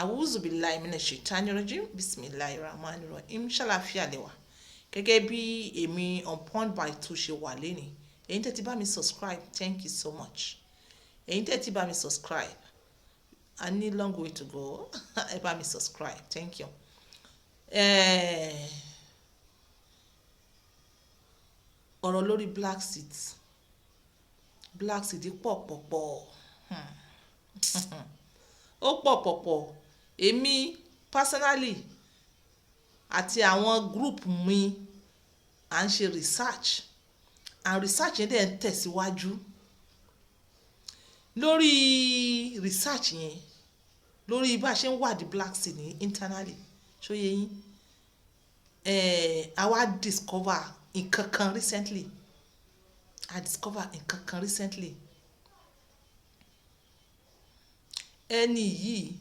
A'udhu billahi minash shaitani rajim. Bismillahir rahmanir rahim. Ṣàlàáfíà lẹ wà? Gẹ́gẹ́ bí èmi on point by two ṣe wà lénìí. Ẹ̀yin tẹ́ ti bá mi subscribe, thank you so much. Ẹ̀yin tẹ́ ti bá mi subscribe, I need long way to go. Ẹ bá mi subscribe, thank you. Ọ̀rọ̀ lórí black seeds. Black seed pọ̀ pọ̀ pọ̀. Ó pọ̀ pọ̀ pọ̀. Èmi personally àti àwọn group mi, à ń ṣe research, and research yẹn dẹ̀ ń tẹ̀síwájú. Lórí research yẹn, lórí bá a ṣe ń wádìí black seed ní internally, ṣó yé yín? A wá discover nǹkan kan recently. I discover nǹkan kan recently. Ẹni yìí,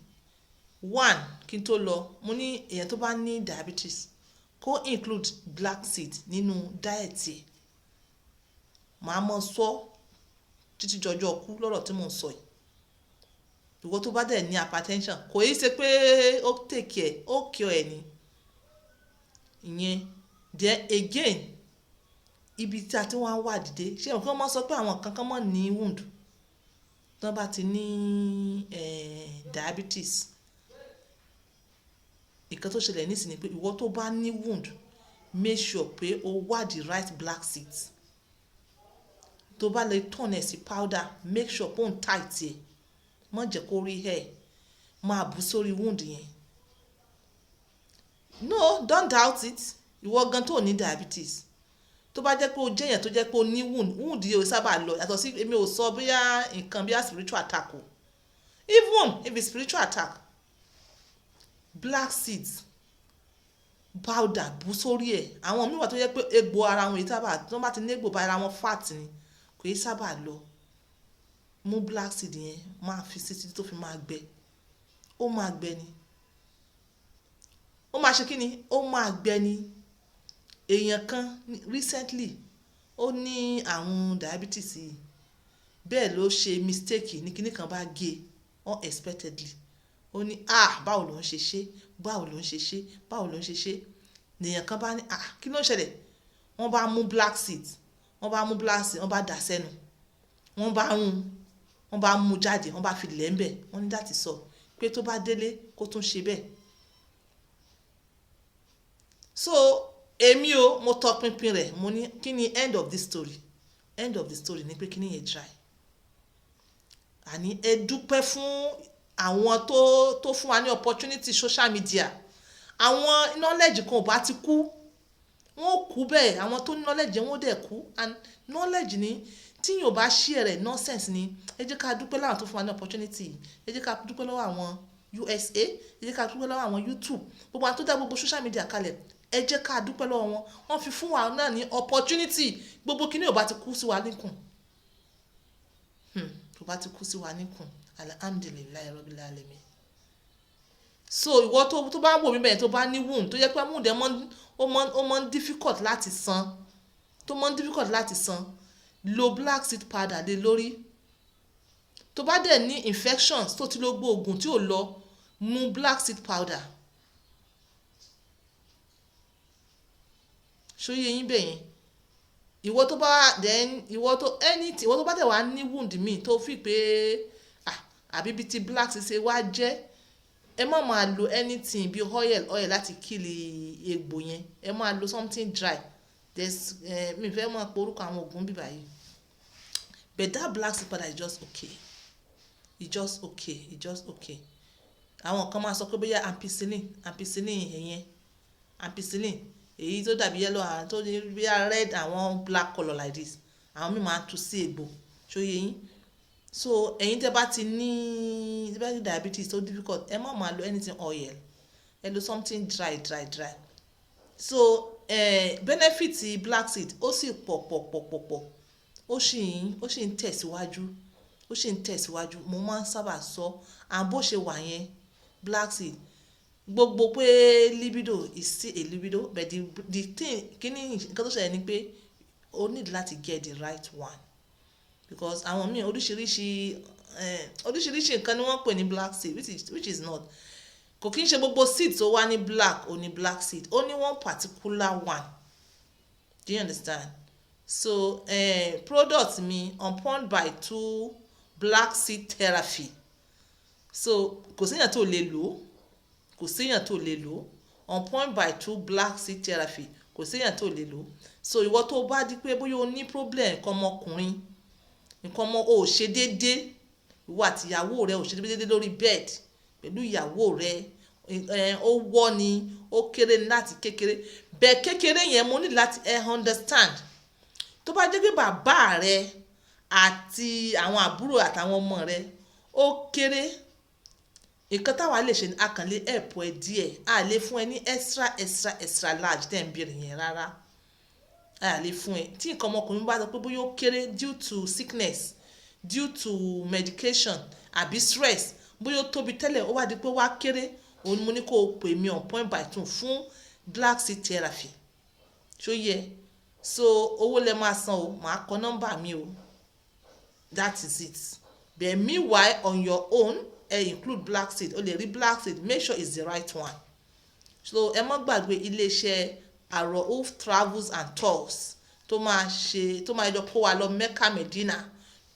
one, kí n tó lọ, mo ní èèyàn tó bá ní diabetes kó include black seed nínú diet ẹ̀. Màá mọ sọ títí jọjọ́ kú lọ́rọ̀ tí mò ń sọ yìí. Ìwọ tó bá dẹ̀ ní hypertension, kò í ṣe pé ó take care, ó cure ẹ̀ ni. Ìyẹn. Then again, ibi tí a ti wá ń wà dìde, ṣé ìwọ kí wọ́n máa sọ pé àwọn nǹkan kan mọ́ ní wound tí wọ́n bá ti ní diabetes. Nǹkan tó ṣẹlẹ̀ nísìnyí ni pé ìwọ tó bá ní wound, make sure pé o wá the right black seeds. Tó bá lè turn ẹ̀ sí powder, make sure pé òun tight ẹ̀. Má jẹ́ kó rí hair. Máa bù sórí wound yẹn. No, don't doubt it. Ìwọ gan tó ní diabetes, tó bá jẹ́ pé o jẹ́ èèyàn tó jẹ́ pé o ní wound, wound yìí ò sábà lọ. Yàtọ̀ sí èmi ò sọ bóyá nǹkan bí spiritual attack o. Even if it's spiritual attack, black seeds powder, bù sórí ẹ̀. Àwọn míì wà tó jẹ́ pé egbò ara wọn yìí sábà, tí wọ́n bá ti ní egbò bá ara wọn, fat ni, kò yí sábà lọ. Mú black seed yẹn, máa fi sí títí tó fi máa gbẹ. Ó máa gbẹ ni. Ó máa ṣe kí ni? Ó máa gbẹ ni. Èèyàn kan recently, ó ní àrùn diabetes yìí. Bẹ́ẹ̀ ló ṣe mistake ní kíní kan bá gé unexpectedly. Ó ní, "Ah, báwo ló ń ṣe ṣe? Báwo ló ń ṣe ṣe? Báwo ló ń ṣe ṣe?" Èèyàn kan bá ní, "Ah, kí ló ń ṣẹlẹ̀?" Wọ́n bá mú black seed, wọ́n bá mú black seed, wọ́n bá dà sẹ́nu. Wọ́n bá rún, wọ́n bá mú jáde, wọ́n bá fi lẹ̀ ń bẹ̀. Wọ́n ní láti sọ pé tó bá délé, kó tún ṣe bẹ́ẹ̀. So èmi o, mo tọpinpin rẹ̀. Mo ní, kí ni end of this story? End of the story ni pé kíní yẹn dry. Àní ẹ dúpẹ́ fún àwọn tó fún wa ní opportunity social media. Àwọn knowledge kan ò bá ti kú, wọ́n ó kú bẹ́ẹ̀. Àwọn tó ní knowledge yẹn, wọ́n dẹ̀ kú. And knowledge ni tí yóò bá share rẹ̀, nonsense ni. Ẹ jẹ́ ká dúpẹ́ láwọn tó fún wa ní opportunity yìí. Ẹ jẹ́ ká dúpẹ́ lọ́wọ́ àwọn USA. Ẹ jẹ́ ká dúpẹ́ lọ́wọ́ àwọn YouTube, gbogbo àwọn tó dá gbogbo social media kalẹ̀. Ẹ jẹ́ ká dúpẹ́ lọ́wọ́ wọn. Wọ́n fi fún wa náà ní opportunity. Gbogbo kíní ò bá ti kú sí wa níkùn, Tó bá ti kú sí wa níkùn, alhamdulillahi rabbil alamin. So ìwọ tó bá ń wò mí bẹ́ẹ̀, tó bá ní wound tó jẹ́ pé wound ẹ̀ mọ́, ó mọ́ difficult láti san, tó mọ́ difficult láti san, lo black seed powder lé lórí. Tó bá dẹ̀ ní infections, tó ti lo gbogbo oògùn tí ò lọ, mu black seed powder. Ṣó yé yín bẹ́ẹ̀ yẹn? Ìwọ tó bá then, ìwọ tó anything, ìwọ tó bá dẹ̀ wá ní wound míì tó fi pé, ah, àbí bí ti black seed ṣe wá jẹ́, ẹ má máa lo anything bí oil oil láti kill egbò yẹn. Ẹ máa lo something dry. There's mi fẹ́ máa pe orúkọ àwọn òògùn bíbà yìí, but that black seed powder is just okay. It's just okay. It's just okay. Àwọn kan máa sọ pé bóyá ampicillin, ampicillin yẹn, ampicillin èyí tó dàbí yellow and tó ní bóyá red, àwọn black colour like this, àwọn míì máa tú sí egbò. Ṣó yé yín? So ẹ̀yin tẹ́ bá ti ní, tẹ́ bá ní diabetes tó difficult, ẹ má máa lo anything oil. Ẹ lo something dry, dry, dry. So benefit black seed, ó sì pọ̀ pọ̀ pọ̀ pọ̀ pọ̀. Ó sì ń tẹ̀síwájú, ó sì ń tẹ̀síwájú. Mo máa ń sábà sọ, and bó ṣe wà yẹn, black seed, gbogbo pé libido is still a libido, but the thing, kíní nǹkan tó ṣẹlẹ̀ ni pé o need láti get the right one, because àwọn míì, oríṣiríṣi oríṣiríṣi nǹkan ni wọ́n ń pè ní black seed, which is not. Kò kí n ṣe gbogbo seed tó wá ní black ó ní black seed. Ó ní one particular one. Do you understand? So product mi, On Point by Two Black Seed Therapy, so kò séèyàn tó lè lò ó, kò séèyàn tó lè lò ó. On Point by Two Black Seed Therapy, kò séèyàn tó lè lò ó. So ìwọ tó bá di pé bóyá o ní problem nǹkan ọmọkùnrin, nǹkan ọmọ o ò ṣe déédéé, ìwọ àti ìyàwó rẹ ò ṣe déédéé lórí bed pẹ̀lú ìyàwó rẹ, ó wọ́ ni, ó kéré ní láti kékeré bẹ́ẹ̀. Kékeré yẹn, mo ní láti ẹ understand. Tó bá jẹ́ pé bàbá rẹ àti àwọn àbúrò àtàwọn ọmọ rẹ ó kéré, nǹkan táwa lè ṣe ni a kàn lè help ẹ díẹ̀. A lè fún ẹ ní extra extra extra large tẹ́ ń béèrè yẹn rárá, a lè fún ẹ. Tí nǹkan ọmọkùnrin bá sọ pé bóyá ó kéré due to sickness, due to medication àbí stress, bóyá ó tóbi tẹ́lẹ̀, ó wá di pé ó wá kéré, òun ni mo ní kó o pè mí On Point by Two fún black seed therapy. Ṣó yẹ? So owó lẹ máa san o. Màá kọ nọ́mbà mi o. That is it. But meanwhile, on your own, ẹ include black seed. O lè rí black seed, make sure it's the right one. So ẹ má gbàgbé iléeṣẹ́ Arọ́uf Travels and Tours tó máa ṣe, tó máa jọ kó wa lọ Mecca, Medina,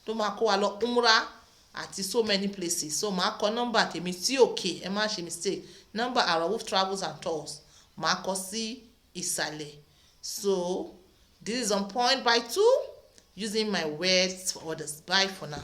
tó máa kó wa lọ Umrah àti so many places. So màá kọ nọ́mbà tèmi sí òkè, ẹ má ṣe mistake. Nọ́mbà Arọ́uf Travels and Tours, màá kọ sí ìsàlẹ̀. So this is On Point by Two, using my words for others. Bye for now.